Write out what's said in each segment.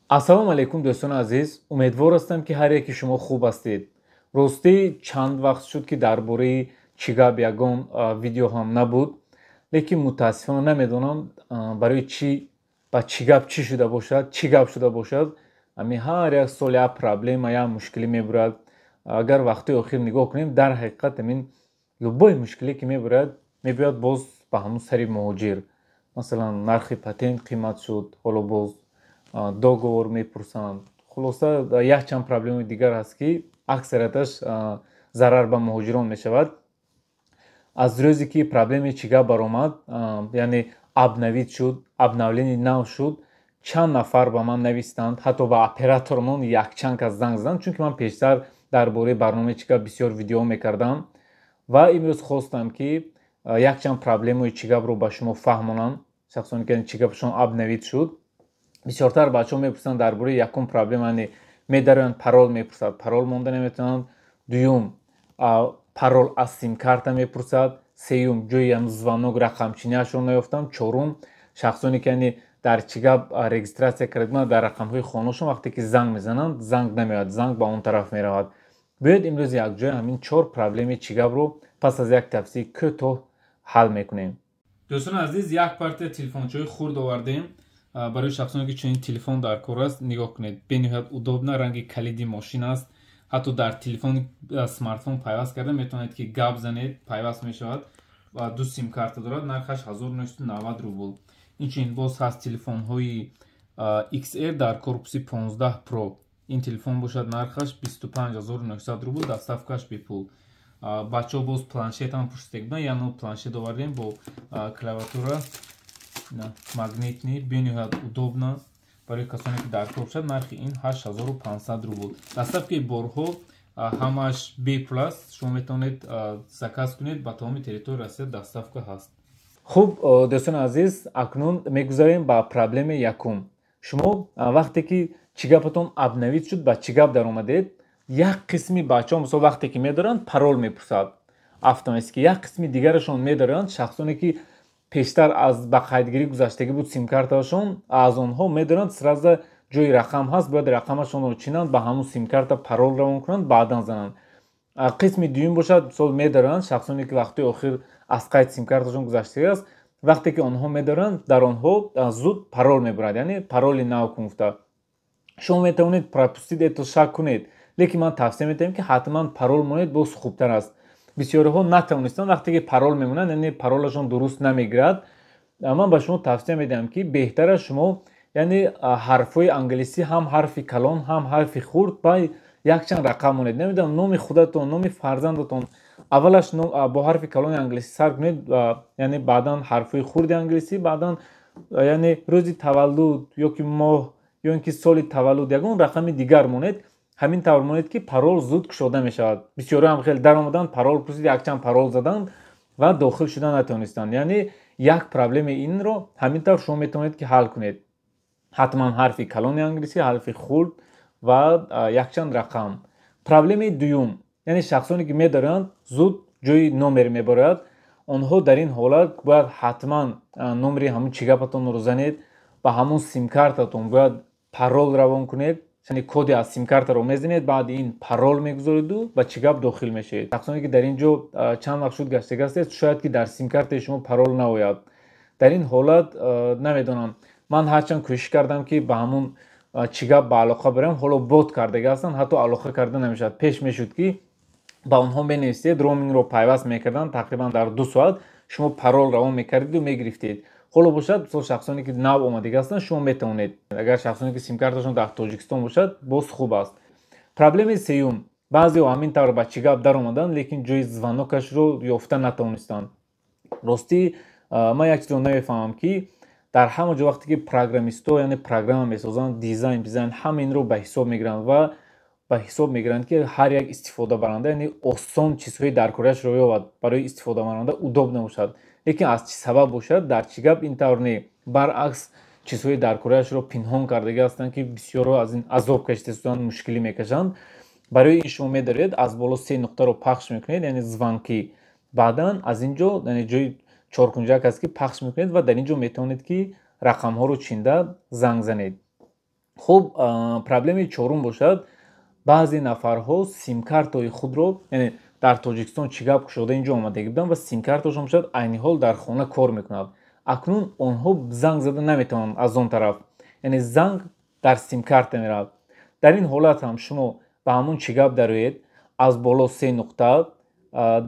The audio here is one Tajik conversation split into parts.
Ассалому алайкум, дӯстони азиз. Умедвор ҳастам, ки ҳар яки шумо хуб ҳастед. Ростӣ, чанд вақт шуд, ки дар бораи чӣ гап ягон видео ҳам набуд, лекин мутаассифона намедонам, барои чӣ ба чӣ гап чӣ шуда бошад, чӣ гап шуда бошад. Ами ҳар як сол як проблема, як мушкилӣ мебурад. Агар вақтҳои охир нигоҳ кунем, дар ҳақиқат амин любой мушкиле ки мебурад, мебиёяд боз ба ҳамун сари муҳоҷир. Масалан, нархи патент қимат шуд, ҳоло боз договор мепурсанд. Хулоса, якчанд проблемаи дигар ҳаст, ки аксарияташ зарар ба муҳоҷирон мешавад. Аз рӯзе ки проблемаи чӣ гап баромад, яъне обновить шуд, обновление нав шуд, чанд нафар ба ман навистанд, ҳатто ба оператормон якчанд кас занг заданд, чунки ман пештар дар бораи барномаи чӣ гап бисёр видео мекардам ва имрӯз хостам, ки якчанд проблемаи чӣ гапро ба шумо фаҳмонам. Шахсоне ки чӣ гапшон обновить шуд, бисёртар бачаҳо мепурсанд дар бораи якум проблема, яъне медароянд, парол мепурсад, парол монда наметавонанд. Дуюм, парол аз симкарта мепурсад. Сеюм, ҷои ам звонок рақамчиниашро наёфтам. Чорум, шахсоне ки, яъне, дар чӣ гап регистрация карда, дар рақамҳои хонашон вақте ки занг мезананд, занг намеояд, занг ба он тараф меравад. Биёед, имрӯз якҷоя ҳамин чор проблемаи чӣ гапро пас аз як тавсияи кӯтоҳ ҳал мекунем. Дӯстони азиз, як партия телефончаҳои хурд овардем барои шахсоне ки чунин телефон дар кор аст. Нигоҳ кунед, бениҳоят удобно, ранги калиди мошин аст. Ҳатто дар телефон, смартфон пайваст карда метавонед, ки гап занед, пайваст мешавад ва ду симкарта дорад. Нархаш 1990 рубл. Инчунин боз ҳаст телефонҳои XR дар корпуси 15 Pro. Ин телефон бошад, нархаш 25900 рубл, доставкаш бепул. Бачаҳо боз планшетам пурсида буданд, яъне планшет овардем бо клавиатура магнитный, бениҳоят удобно барои касоне ки дар кор бошад. Нархи ин 8500 рубл. Доставкаи борҳо ҳамааш бепул аст. Шумо метавонед заказ кунед, ба тамоми территорияи Россия доставка ҳаст. Хуб, дӯстони азиз, акнун мегузарем ба проблемаи якум. Шумо вақте ки чӣ гапатон обновить шуд, ба чӣ гап даромадед, як қисми бачаҳо, мисол, вақте ки медоранд, парол мепурсад автоматически. Як қисми дигарашон медоранд, шахсоне ки пештар аз ба қайдгирӣ гузаштагӣ буд симкарташон, аз онҳо медоранд, сразу ҷои рақам ҳаст, бояд рақамашонро чинанд, ба ҳамун симкарта парол равон кунанд, баъдан зананд. Қисми дуюм бошад, мисол, медоранд шахсоне ки вақтҳои охир аз қайд симкарташон гузаштагӣ аст. Вақте ки онҳо медоранд, дар онҳо зуд парол мебарад, яъне пароли нав кун гуфта. Шумо метавонед пропустить этот шаг кунед, лекин ман тавсия медиҳам, ки ҳатман парол монед, боз хубтар аст. Бисёриҳо натавонистанд, вақте ки парол мемонанд, яъне паролашон дуруст намегирад. Ман ба шумо тавсия медиҳам, ки беҳтар аст шумо, яъне, ҳарфҳои англисӣ, ҳам ҳарфи калон, ҳам ҳарфи хурд, ба якчанд рақам монед. Намедонам, номи худатон, номи фарзандатон, аввалаш бо ҳарфи калони англисӣ сар кунед, яъне баъдан ҳарфҳои хурди англисӣ, баъдан, яъне, рӯзи таваллуд ё ки моҳ, ё ин ки соли таваллуд, ягон рақами дигар монед. Ҳамин тавр монед, ки парол зуд кушода мешавад. Бисёриҳо ҳам хеле даромаданд, парол пурсид, якчанд парол заданд ва дохил шуда натавонистанд. Яъне як проблемаи инро ҳамин тавр шумо метавонед, ки ҳал кунед: ҳатман ҳарфи калони англисӣ, ҳарфи хурд ва якчанд рақам. Проблемаи дуюм, яъне шахсоне ки медоранд, зуд ҷои номер мебарад. Онҳо дар ин ҳолат бояд ҳатман номери ҳамун чигапатонро занед, ба ҳамун симкартатон бояд парол равон кунед, яъне коди аз симкартаро мезанед, баъди ин парол мегузореду ба чигап дохил мешавед. Шахсоне ки дар ин ҷо чанд вақт шуд гаштага ҳастед, шояд ки дар симкартаи шумо парол наояд. Дар ин ҳолат намедонам, ман ҳарчанд кӯшиш кардам, ки ба ҳамун чӣ гап ба алоқа барам, ҳоло бот кардага ҳастанд, ҳатто алоқа карда намешавад. Пеш мешуд, ки ба онҳо менависед, роумингро пайваст мекарданд, тақрибан дар 2 соат шумо парол равон мекардиду мегирифтед. Ҳоло бошад, мисол, шахсоне ки нав омадага ҳастанд, шумо метавонед. Агар шахсоне ки симкарташон дар Тоҷикистон бошад, боз хуб аст. Проблемаи сеюм: баъзеҳо ҳамин тавр ба чӣ гап даромаданд, лекин ҷои звонокашро ёфта натавонистанд. Ростӣ, ман як чизро намефаҳмам, ки дар ҳама ҷо вақте ки программистҳо, яъне, программа месозанд, дизайн, дизайн, ҳама инро ба ҳисоб мегиранд ва ба ҳисоб мегиранд, ки ҳар як истифодабаранда, яъне, осон чизҳои даркориашро ёбад, барои истифодабаранда удобно бошад. Лекин аз чӣ сабаб бошад, дар чӣ гап ин тавр не, баръакс, чизҳои даркориашро пинҳон кардага ҳастанд, ки бисёрҳо аз ин азоб кашида истоданд, мушкилӣ мекашанд. Барои ин шумо медоред, аз боло се нуқтаро пахш мекунед, яъне звонки, баъдан аз ин ҷо, яъне, ҷои чоркунҷак аст, ки пахш мекунед ва дар ин ҷо метавонед, ки рақамҳоро чинда занг занед. Хуб, проблемаи чорум бошад: баъзе нафарҳо симкартаҳои худро, яъне дар Тоҷикистон чигап кушода, инҷо омадагӣ буданд ва симкарташон бошад, айни ҳол дар хона кор мекунад. Акнун онҳо занг зада наметавонанд аз он тараф, яъне занг дар симкарта меравад. Дар ин ҳолат ҳам шумо ба ҳамон чигап дароед, аз боло се нуқта,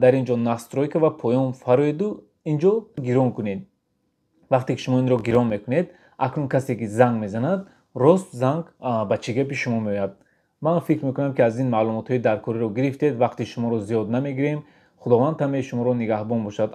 дар ин ҷо «Настройка» ва поён фароеду инҷо гирон кунед. Вақте ки шумо инро гирон мекунед, акнун касе ки занг мезанад, рост занг ба чигапи шумо меояд. Ман фикр мекунам, ки аз ин маълумотҳои даркориро гирифтед. Вақти шуморо зиёд намегирем. Худованд ҳамаи шуморо нигаҳбон бошад.